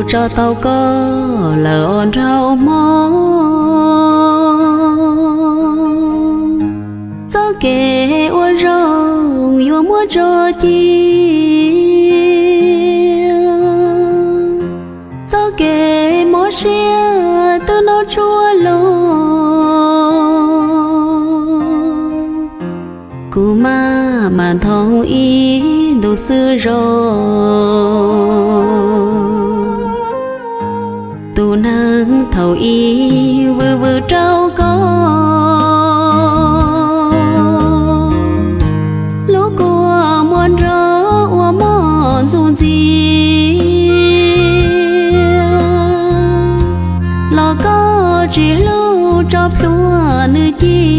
Tso tau koj lawm os nraug hmoob, txoj kev ua zoo yuav muab tso cia, txoj kev mob siab twb noj tshuaj lug. Kuv maj mam nthoov ib ntus xwb zoo, tus neeg thaum ub vwm vwm rau koj, lub kua muag nrog ua moj ntxuj ntxiag, los koj tsis hlub tso plhuav nws cia.